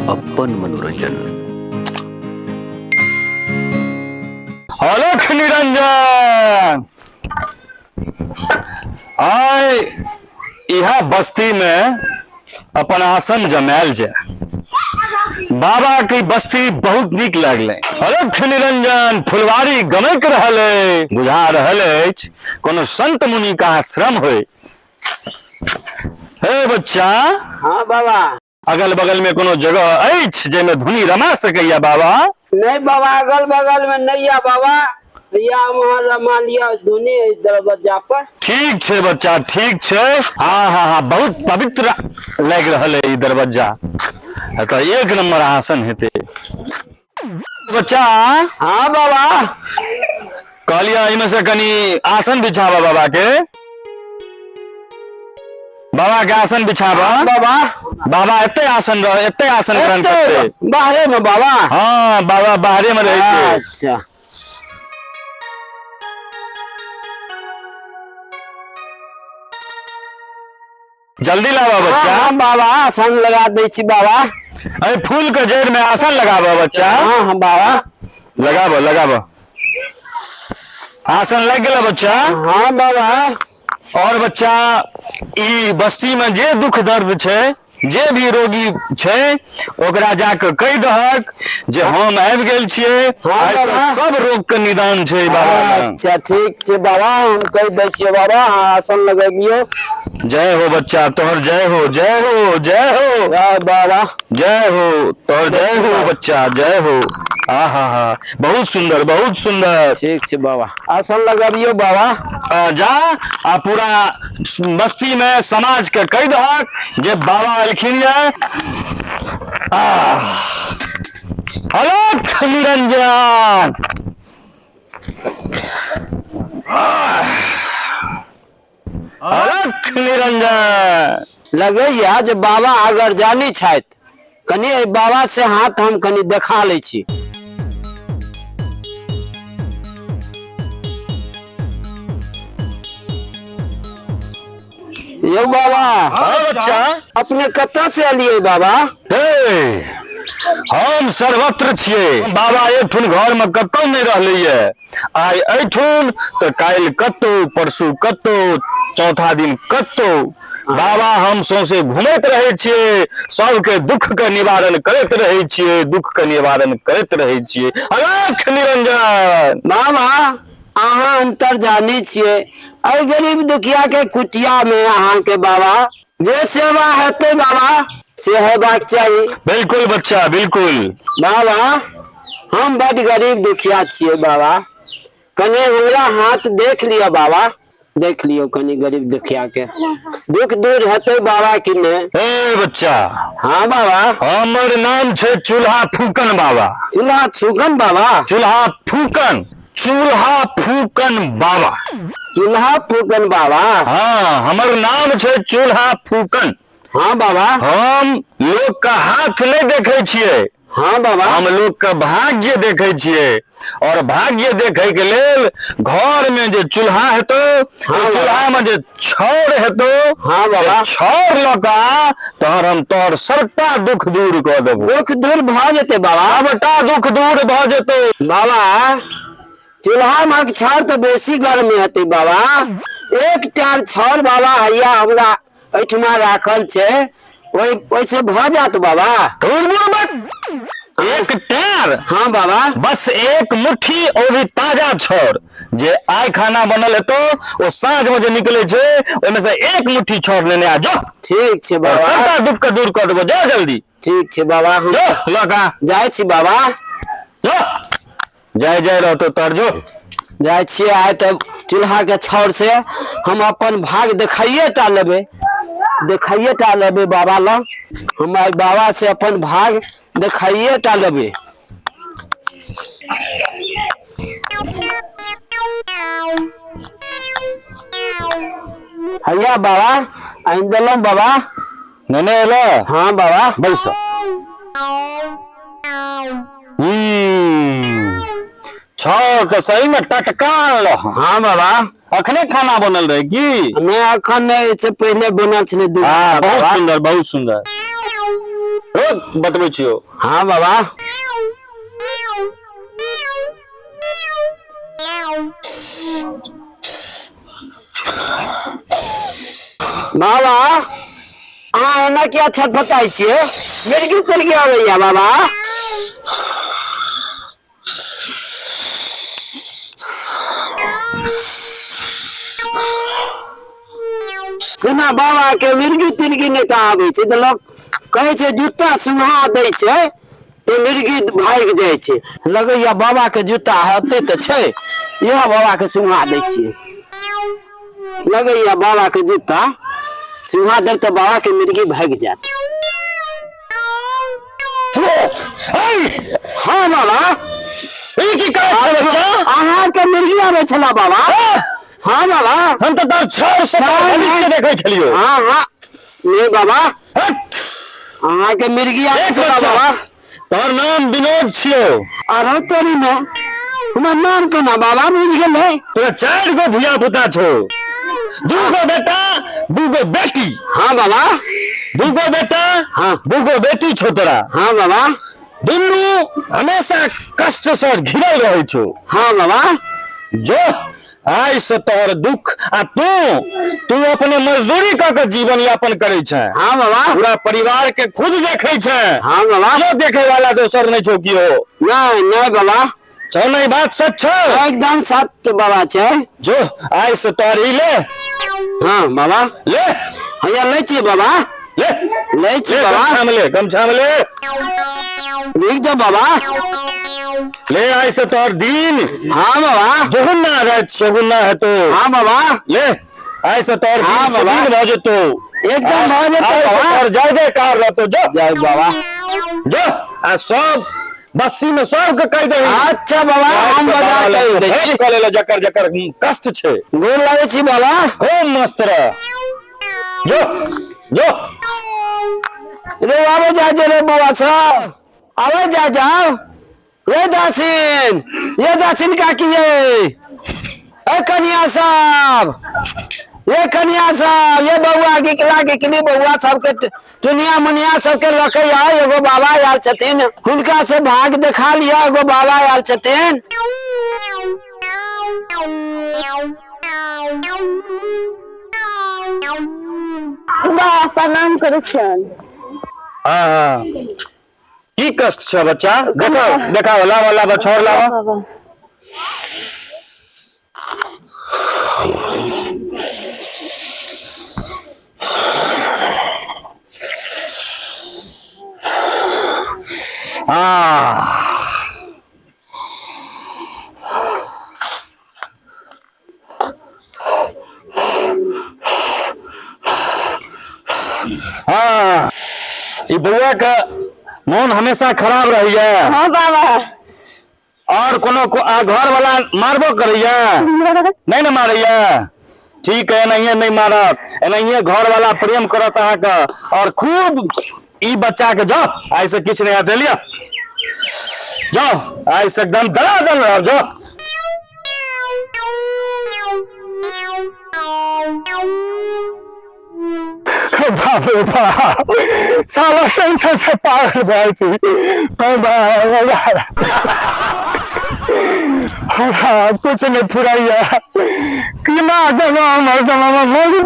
अपन मनोरंजन। अलख निरंजन आइ इहा बस्ती में अपन आसन जमायल जाय। बाबा के बस्ती बहुत नीक लागले। अलख निरंजन फुलवारी गमक रहल है, बुझा रहल अछि कोनो संत मुनि का आश्रम होय। हे बच्चा। हाँ बाबा। अगल बगल में कोनो जगह अछि जाहिमे धुनी रमा सकैया बाबा? नहीं बाबा, अगल बगल में नहीं या बाबा, या वहाँ रमा लिया धुनी दरवाजा पर। ठीक छै बच्चा, ठीक छै। हाँ हाँ हाँ, बहुत पवित्र लागि रहल है ई दरवाजा, तऽ एक नंबर आसन हेतै बच्चा। हाँ बाबा। कहलियै एहिमे से कनि आसन बिछाबऽ बाबा के, बाबा के आसन बिछाबऽ। बाबा। बाबा एते आसन रह, एते आसन ग्रहण करतै। बाहरे में बाबा? हाँ बाबा बाहरे में रहै छै। अच्छा। जल्दी लाबऽ बच्चा। हाँ, बाबा आसन लगा दै छी बाबा। अरे फूल के जड़ में आसन लगाबऽ बच्चा। हाँ हाँ बाबा। लगाबऽ लगाबऽ, आसन लग गेल बच्चा। हाँ बाबा। और बच्चा ई बस्ती में जे दुख दर्द छै, जे भी रोगी छै, ओकरा जाके कहि दहक जे हम आबि गेल छियै, हाँ, आइ सँ बाबा। सब रोग के निदान छै बाबा लग। अच्छा ठीक छै बाबा, हम कहि दै छियै बाबा, अहाँ आसन लगबियौ। जय हो बच्चा, तोहर जय हो, जय हो, जय हो। जय बाबा। जय हो तोहर, जय हो बच्चा, जय हो। आ हा हा, बहुत सुंदर, बहुत सुंदर। ठीक छै बाबा, आसन लगबियौ बाबा। जा आ पूरा बस्ती में समाज के कहि दहक जे बाबा एलखिन ये। अलख निरंजन, अलख निरंजन। लगैया जे बाबा अगर जानी छथि, कनि एहि बाबा से हाथ हम कनि देखा लै छी। यौ बाबा। हाँ बच्चा। अपने कतऽ से एलियै बाबा? हे, हम सर्वत्र छियै बाबा, एकठुन घर में कतौ नहीं रहलैये। आइ एठुन तऽ काल्हि कतौ, परसू कतौ, चौथा दिन कतौ। बाबा हम सौंसे घुमैत रहै छियै, सबके दुख के निवारण करैत रहै छियै, दुख के निवारण करैत रहै छियै। अलख निरंजन। बाबा अहाँ अंतर्जानी छियै, एहि गरीब दुखिया के कुटिया में अहाँके बाबा जे सेवा हेतै बाबा से हेबाक चाही। बिल्कुल बच्चा, बिल्कुल। बाबा हम बड गरीब दुखिया छियै बाबा, कनि हमरा हाथ देख लिअ बाबा, देख लियौ कनि गरीब दुखिया के दुख दूर हेतै बाबा कि नहि? हे बच्चा। हाँ बाबा। हमर नाम छै चूल्हा फूकन बाबा। चूल्हा फूकन बाबा? चूल्हा फूकन, चूल्हा फूकन बाबा। चूल्हा फूकन बाबा? हाँ, हमर नाम छै चूल्हा फूकन। हाँ बाबा। हम लोग का हाथ नहीं देखे छियै। हाँ बाबा। हम लोग के भाग्य देखे छियै, और भाग्य देखे के लेल घर में जे चूल्हा हेतौ, हाँ ओ बाबा। चूल्हा में जे छाउर हेतौ, हाँ बाबा। से छाउर लऽ कऽ तोहर हम तोहर सबटा दुख दूर कऽ देबौ। दुख दूर भऽ जेतै बाबा? सबटा दुख दूर भऽ जेतौ। बाबा चूल्हा महक छाउर तऽ बेसी गर्मी हेतै बाबा, एक टार छाउर बाबा हैया हमरा एहिठमा राखल छै, ओहिसे भऽ जायत बाबा। दूर दूर मत, एक टार? हाँ बाबा। बस एक मुट्ठी और भी ताजा छाउर, जे आइ खाना बनल हेतौ ओ साँझ में जे निकले छै ओहिमे से एक मुट्ठी छाउर लेने आ जो। ठीक छै बाबा। सबटा दुख के दूर कऽ देबो, जा जल्दी। ठीक छै बाबा, हम जो लऽ कऽ जाइ छी बाबा। जो, जाय जाय रहतो तोहर, जो। जाइ छियै। आइ तऽ चूल्हा के छाउर से हम अपन भाग देखाइए टा लेबै, देखाइए टा लेबै बाबा लग। हम आइ बाबा से अपन भाग देखाइए टा लेबै। हैया बाबा आनि देलहुँ बाबा। नेने एलो? हाँ बाबा। बैस। छौ तऽ सही में टटका अनलो हँ। हाँ बाबा। अखने खाना बनल रहे की? नहि, अखन नहि, से पहिले बनल छलै दू हाँ, घंटा बहुत बाबा। सुंदर, बहुत सुंदर। रोज बतबै छियौ। हाँ बाबा। बाबा अहाँ एना किया छटपटाइ छियै? मिर्गी तिर्गी आबैया बाबा? जेना बाबा के मिर्गी तिर्गी नहि तऽ आबै छै तऽ लोक कहै छै जूता सुहा दै छै तऽ मिर्गी भागि जाइ छै। लगैया बाबा के जूता हेतै तऽ छै, इएह बाबा के सुहा दै छियै। लगैया बाबा के जूता सुहा देब तऽ बाबा के मिर्गी भागि जायत। हाँ बाबा। ई की करै छै बच्चा? अहाँके मिर्गी आबै छला बाबा? हाँ बाबा। हम तऽ तोहर छओ सौ भविष्य देखै छलियौ। हाँ हाँ, नहीं बाबा, हट। अहाँके मिर्गी आबै देख छला बच्चा, बाबा। तोहर नाम विनोद छियौ। अरे तोरी में हमर नाम केना बाबा बुझि गेलै? तोरा 4 गो धिया पुता छौ, 2 गो बेटा 2 गो बेटी। हाँ बाबा। 2 गो बेटा हाँ। 2 गो बेटी छौ तोरा। हाँ बाबा। दुनू हमेशा कष्ट से घिरल रहै छौ। हाँ बाबा। जो आइ से तोहर दुख आ तू तू अपने मजदूरी कऽ के जीवन यापन करै छै। हाँ बाबा। पूरा परिवार के खुद देखै छै। हाँ बाबा। केओ देखे वाला दोसर नहीं छौ केओ। नहीं नहीं बाबा। छौ नहीं बात सच छौ? एकदम सच बाबा छै। जो आइ से तोहर ई ले। हाँ बाबा। ले। हैया लै छियै बाबा। ले। लै छी ले, बाबा। गमछा में ले, गमछा में ले। रुकि जाओ बाबा। ले आइ से तोहर दिन। हाँ बाबा। दुगुना राति चौगुना हेतौ। हाँ बाबा। ले आइ से तोहर हाँ दिन बाबा। सुदीन भऽ जेतौ। एकदम भऽ जेतौ आइ से बाबा। तोहर जय जयकार रहतौ। जो जय बाबा। जो आ सब बस्ती में सबके कहि दही। अच्छा बाबा, हम बजा कहि दै छी। कऽ लेले जकर जकर कष्ट छै। गोर लागै छी बाबा। खूब मस्त रह। जो जो रे आबै जा जो रे बौआ सब, आबै जा जाओ। ये दासिन, ये दासिन काकी, ये ए कनिया सब, ये कनिया सब, ये बौआ गिकला गिकली बौआ सबके टुनिया मुनिया सबके लऽ के आउ। एगो बाबा आयल छथिन, हुनका से भाग देखा लिअ। एगो बाबा आयल छथिन। बाबा प्रणाम करै छियनि। हाँ हाँ, की कष्ट छै बच्चा? देखाओ देखाओ, लाबो लाबो छोड़ लाबो। बाबा हाँ हाँ, ई बौआ के मोन हमेशा खराब रहैया। हाँ बाबा। और कोनो घर वाला मारबो करैया? नहीं ना मारैया? ठीक है, एनाहिए नहीं मारत, एनाहिए घर वाला प्रेम करत अहाँके और खूब ई बच्चा के। जाओ आइ से किछु नहीं हेतै, लिअ जाओ आइ से एकदम दनादन रहब। जाओ। बाप रे बाप, साला टेंशन से पागल भऽ छी। हमरा कुछ नहीं फुराइया, केना केना हमर समय में मौगी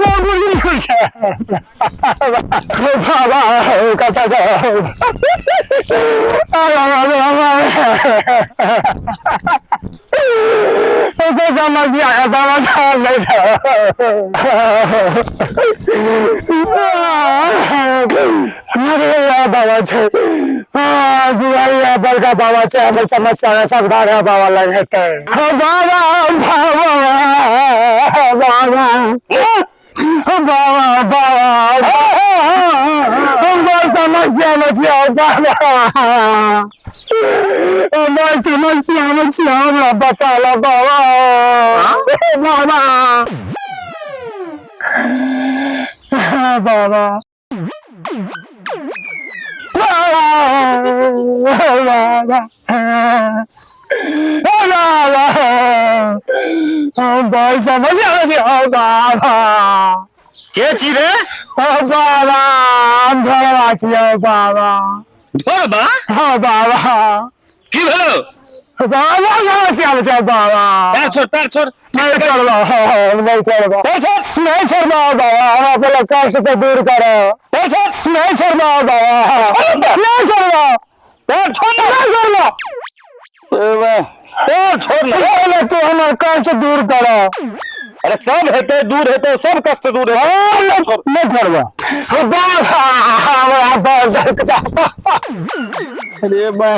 छै। बाबा कतऽ जाउ? समस्या का समाधान नहीं था। अरे बाबा छै, बड़का बाबा छै, हमर समस्या का समाधान है बाबा लग हेतै। बाबा बाबा बाबा बाबा बाबा, हमर समस्या में छियै बाबा, हमर समस्या में छियै, हमरा बचा ला बाबा बाबा बाबा बाबा बाबा, हम बड़ समस्या में छियै बाबा। के छी रे? ओ बाबा, हम ढोरबा छियौ बाबा। ढोरबा? हाँ बाबा। की भेलो? बाबा, समस्या में छै बाबा। पैर छोड़, पैर छोड़। नहीं छोड़बा, नहीं छोड़बा। पैर छोड़। नहीं छोड़बा बाबा, हमरा पहले कष्ट से दूर करो। पैर छोड़। नहीं छोड़बा बाबा, नहीं छोड़बा। पैर छोड़। नहीं छोड़बा। पैर छोड़ ना। पहले तू हमर कष्ट दूर करो। अरे सब हेतै, दूर हेतै, सब कष्ट दूर हेतै। नहीं छोड़बा बाबा, हमरा बहुत दर्द छै। अरे बा,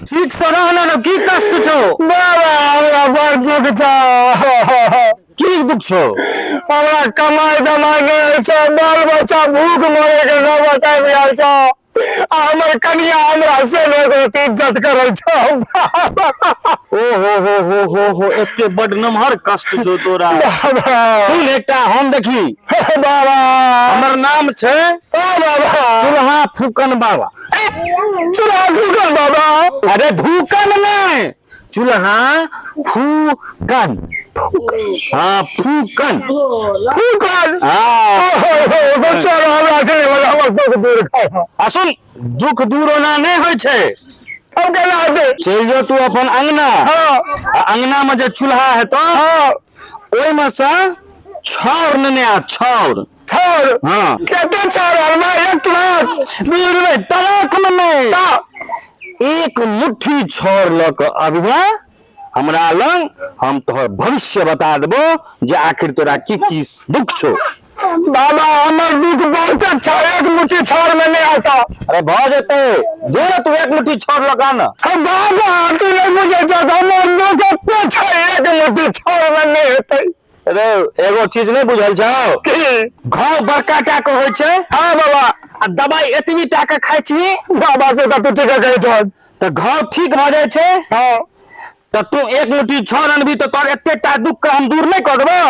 ठीक से रहना ने, की कष्ट छौ? बाबा, हमरा बड़ दुख छौ। की दुख छौ? हमरा कमाई दमाई नहि होइ छौ, बाल बच्चा भूख मरे के नौबत आबि गेल छौ, आ हमर कनिया हमरा से नहि इज्जत करै छौ। ओ हो हो हो हो हो, एते बड नमहर कष्ट छौ तोरा। बाबा। सुन एकटा हम देखी। बाबा। हमर नाम छै ओ बाबा। चूल्हा फूकन बाबा। चूल्हा फूकन बाबा? अरे धूकन नहि, चूल्हा फूकन, हाँ, फूकन। फूकन। हाँ। ओ चलो, हमरा से नहि बोला, हमर दुख दूर करो। आ सुन, दुख दूर ओना नहि होइ छै। हम केना हेतै? चलि जो तू अपन अंगना। हाँ। आ अंगना में जे चूल्हा हेतौ, ओहिमे से छाउर नेने आ, छाउर। छाउर? हाँ। कते छाउर हलमा, एक ट्रक? नहि, ट्रक में नहि, एक मुट्ठी छाउर लऽ कऽ अबिहे हमरा लग, हम तोहर भविष्य बता देबो जे आखिर तोरा की की दुख छौ। बाबा, हमर दुख बहुत अच्छा, एक मुट्ठी छाउर में नहीं आता। अरे भऽ जेतै, जो ने तू एक मुट्ठी छाउर लऽ कऽ आ ने। हम बाबा, तू नहीं बुझे छौ, हमर दुख एते छै, एक मुट्ठी छाउर में नहीं हेतै। अरे एगो चीज नहि बुझल छौ? की? घाव बड़का टा के होइ छै। हाँ बाबा। आ दवाई एतबी टा के खाइ छी। बाबा, से तऽ तू ठीक कहै छौ। तऽ घाव ठीक भऽ जाइ छै। हाँ। तऽ तू एक मुट्ठी छाउर अनबी तऽ तोहर एते टा दुख के हम दूर नहि कऽ देबौ?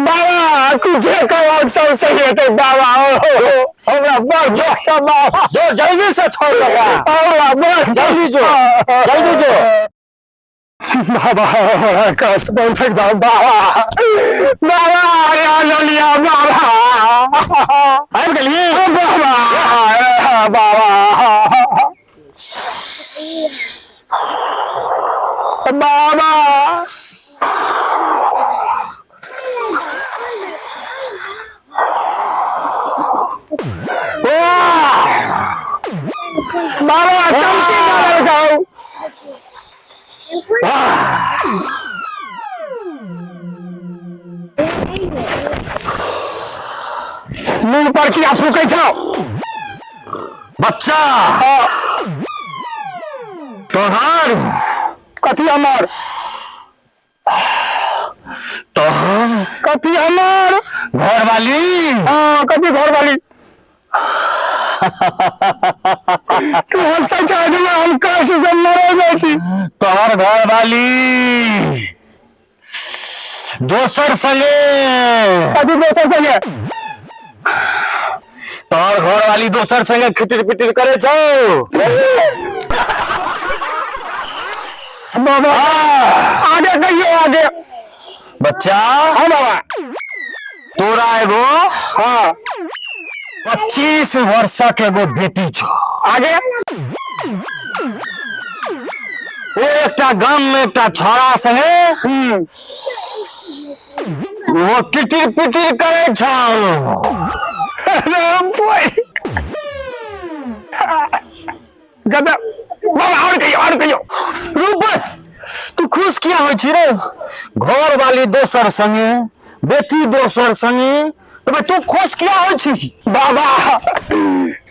बाबा, तू जे कहब सब सही हेतै बाबा। ओ हमरा बड़ दुख छौ बाबा। जो जल्दी से छाउर लऽ कऽ आ। हमरा बड़ जल्दी जो, जल्दी जो। बाबा, हमरा कष्ट बहुत जाओ बाबा। बाबा, या ललिया बाबा। आबि गेलियै? बाबा, बाबा, बाबा। बाबा, चमकी मारल गाँव। मुंह पर किया फूकै छौ? बच्चा, तोहर कथी हमर? तोहर कथी हमर? घरवाली। हाँ, कथी घरवाली? तू हंसै छौ, हम कष्ट से मरे जाइ छी। तोहर घरवाली दोसर संगे। कथी दोसर संगे? तोहर घरवाली दोसर संगे खिटिर पिटिर करे छौ। बाबा, आगे कहियो, आगे। बच्चा। हाँ बाबा। तोरा एगो 25 वर्षक एगो बेटी छौ। आगे। ओ एकटा गाम में एकटा छौड़ा संगे ओ किटिर पिटिर करे छौ। अरे बोय, गजब बाबा, और कहियो, और कहियो। रुक, तू खुश किया होइ छी रे? घर वाली दोसर संगे, बेटी दोसर संगे, तऽ भाई तू खुश किया होइ छी? बाबा,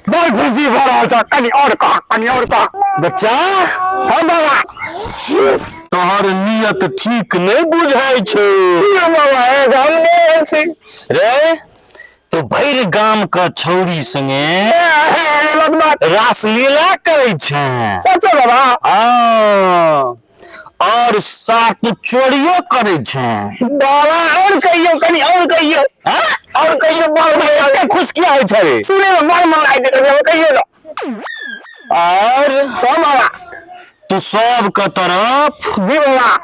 बड़ खुशी भऽ रहल छ, कनि और कह, कनि और कह। बच्चा। हाँ बाबा। तोहर नियत ठीक नहि बुझाइ छौ। ये बाबा, एक हम नहि छी। रे, तू भरि गाम के छौरी संगे गलत बात। रासलीला करै छै। सच बाबा? हाँ, और साथ चोरियो करै छै। बाबा, और कहियो, कनि और कहियो। हाँ? और कहियो, बड़ मन एते खुश किया होइ छै रे? सुने में बड़ मन लागि गेल, कहियो ना। और हाँ बाबा। तू सबके तरफ जी बाबा।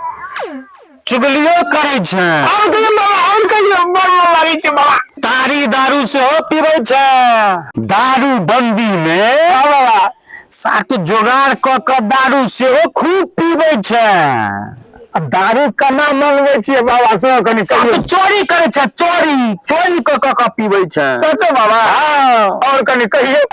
चुगलियो करै छै। और कहियो बाबा, और कहियो बड़ मन लागै छै बाबा। तारी दारू सेहो पीबै छै। दारू बंदी मे हाँ बाबा। सार तू जोगाड़ कऽ कऽ दारू सेहो खूब पीबै छै। आ दारू केना मंगबै छियै बाबा सेहो कनि सार कहियौ। तू चोरी करै छै, चोरी चोरी कऽ कऽ कऽ पीबै छै। सचो बाबा? हाँ। और कनि कहियौ।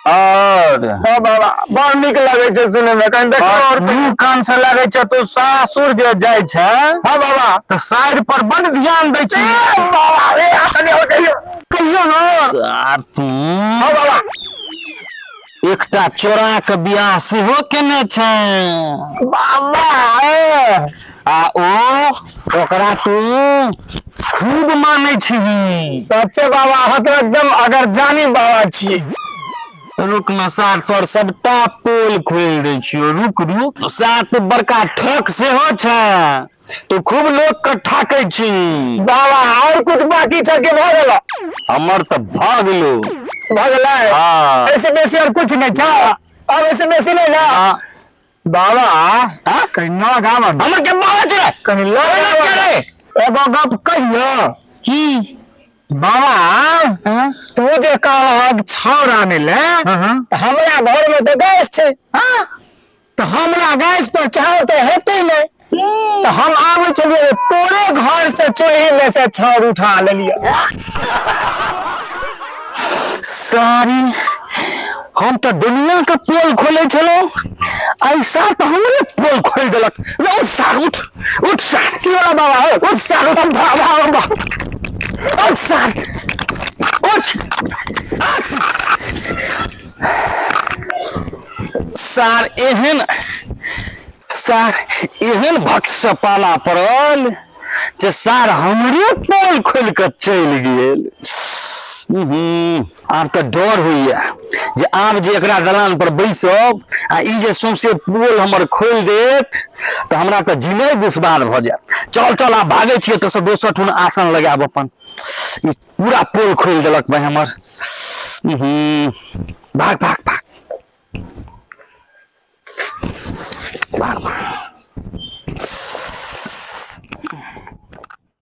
और हाँ बाबा, बड़ नीक लगै छै सुनै मे, कनि देखियौ और और। मुँह कान से लगै छै तू सासुर जे जाइ छै। हाँ बाबा। तऽ साइड पर बड ध्यान दै छी। ए बाबा रे, आ कनि और कहियौ, कहियौ ने। सार तू हाँ बाबा। एकटा चोरा के बियाह सेहो केने छै। बाबा ए आ ओ ओकरा तू खूब मानै छीही। सच्चे बाबा, अहाँ तऽ एकदम अगर जानी बाबा छी। रुक न सार, तोर सबटा पोल खोलि दै छियौ, रुक रुक। सार तू बड़का ठक सेहो छै, तू खूब लोक के ठकै छी। बाबा, और कुछ बाकी छै कि भऽ गेल? हमर तऽ भऽ गेलो। भऽ गेलै? हाँ। ऐसे बेसी और कुछ नहीं छै? अब ऐसे बेसी नहीं ना? हाँ। बाबा। हाँ? कहीं न गाम हमर के बाबा छै रे? कहीं लग के रे? एगो गप कहियो। की? बाबा, तू जे कहलहक छाउर आनै ले, तऽ हमरा घर में तऽ गैस छै, तऽ हमरा गैस पर छाउर तऽ हेतै नहि, तऽ हम आबै छलियै तोरे घर से चूल्ही में से छाउर उठा लेलियै। सारी हम तऽ दुनिया के पोल खोले छलहुँ, आ ई सार तऽ हमरे पोल खोलि देलक। रे उठ सार, उठ उठ सार। की वाला बाबा हो? उठ सार, उठ बाबा बाबा, उठ सार, उठ सार। एहन सार, एहन भक्त से पाला पड़ल जे सार हमरे पोल खोलि कऽ चलि गेल। आब तऽ डर होइया जे आब जे एकरा दलान पर बैसब आ ई जे सौंसे पोल हमर खोलि देत तऽ हमरा तऽ जीनाइ दुश्वार भऽ जायत। चल चल, आब भागै छियै तऽ दोसर ठुन आसन लगायब अपन। ई पूरा पोल खोलि देलक भाय हमर। भाग भाग।